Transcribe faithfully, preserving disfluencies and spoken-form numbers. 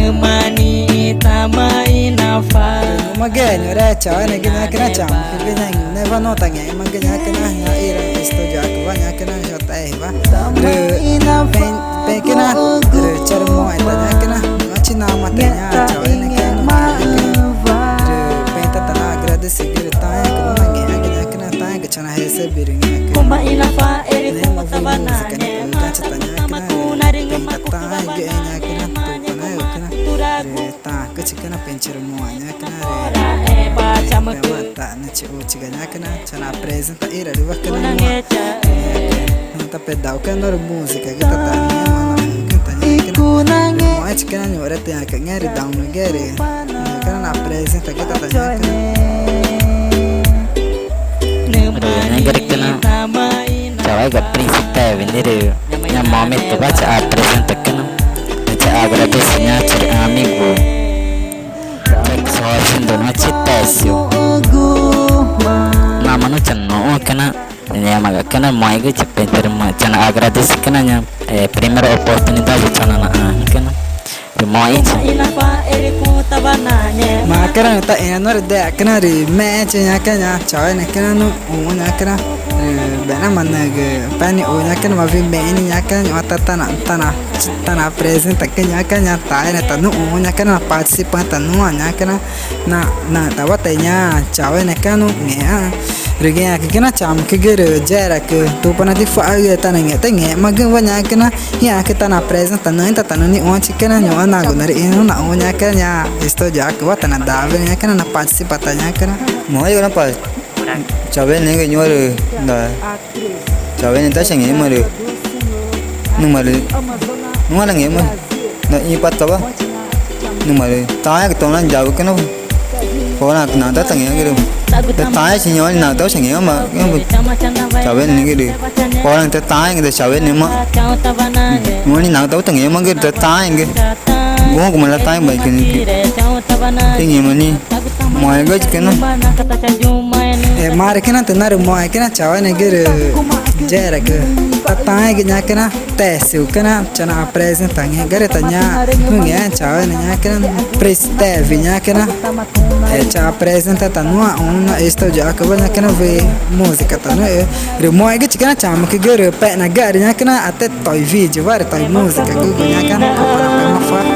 Nüma nixĩ i tamaã inafa. Rü nhuꞌma ga, ñuxre, chaueneẽgü, ñacüna, chamücügü, ñaã ngẽma nüxü̃ tangẽxmagü, ñacüna, ñaã i studio acüwa, ñacüna, J R wa. Rü pexü̃, pexü̃ cana, rü charümoxẽ ta, ñacüna, ñu̱xũchi namaã ta, ñaã chaueneẽgü, ñacüna. Rü pexü̃ ta tanaagradece rü taãẽãcü nangẽxmagü, ñacüna, taãẽãcü chana recebe rü ngẽmaãcü. Ngẽma wüxi música nixĩ, ñacüna, rü pexü̃ ta taãẽgü, ñacüna, Tupana ixcüna. Rü taãẽãcü chicüna pexü̃ charümoxẽ, ñacüna, rü pexü̃ ta nachiga, ñacüna, chana apresenta ira rü wacüna nua. Nua ta pedaucüna norü musicagü ta ta, ñacüna, rü moxẽ chicüna ñuxre ta, ñacüna, rü daunügü, rü ñacüna, napresentagü ta ta, ñacüna. Rü ñaã ngẽxgumarücüna chauéga Prince Tevi nixĩ rü ñaã momentuwa chapresentacüna. Rü chaagradece ñaã charü amigo Jackson Washington, ñu̱xũchi Tessio. Namaã nüxü̃ chanaxũãcüna, ngẽmaãcüna moxẽgü, pexü̃ charümoxẽ, chana agradececüna ñaã, eh, primera oportunidade chana naxãxü̃cüna. Rü moxẽchi. Ñacüna nüxü̃ taxĩxü̃ norü ideiacüna rü mexẽchi, ñacüna, ñaã chaueneẽgü nuxũ, ñacüna, rü wena manügü pexü̃ nixu, ñacüna, ma wüxi mexü̃ nixĩ, ñacüna, ñu̱xma ta tana, tana, tana apresentacü, ñacüna, ñaã taãẽneẽ ta nuxũ, ñacüna, naparticipaxü̃ ta nuã, ñacüna, na, naxü̃tawa ta ñaã chaueneẽgü nangẽxma. Rü ngẽmaãcü na chamücügü rü yexeraãcü Tupana ticua̱xgü ta nangẽxma ta ngẽxmagüxü̃wa, ñacüna, ñaãcü ta napresenta nüxü̃ ta ta nüxü̃ nixũãchi, ñacüna, ñu̱xma nagu narüxĩnüxü̃ naxũ, ñacüna, ñaã studio acüwa ta nadaaweneẽ, ñacüna, naparticipa ta, ñacüna. Moxẽgü na pa chaueneẽgü ñuxre, da chaueneẽgü ta changẽxma rü, numa rü, numa nangẽxma, da ĩpatawa, numa rü taãẽãcü tona yauxü̃cüna. Poraãcü naxü̃tawa tangẽxmagü rü, da taãẽãchi ñuxre naxü̃tawa changẽxma, chaueneẽgü rü, poraãcü ta taãẽãcü da chaueneẽma, ñuxre naxü̃tawa tangẽxmagü rü, da taãẽãcü guxü̃guma na taãẽãcü, taãẽãcü nixĩ. Tüxü̃ ngẽma nixĩ. Moxẽgü chicüna. E, marücüna tüxü̃ narümoxẽcüna chaueneẽgü rü yexeraãcü ta taãẽgü, ñacüna, Tessiucüna, chana apresenta ngẽxguma rü ta ñaã, ñaã chaueneẽ, ñacüna, Prince Tevi, ñacüna, e, chapresenta ta nuã, ñu̱xma studio acüwa, ñacüna, wüxi música ta nuã, e, rü moxẽgü chicüna chamücügü rü pexna ga rü, ñacüna, ate toi videowa rü toi musicagügu, ñacüna, Tupana pemafa.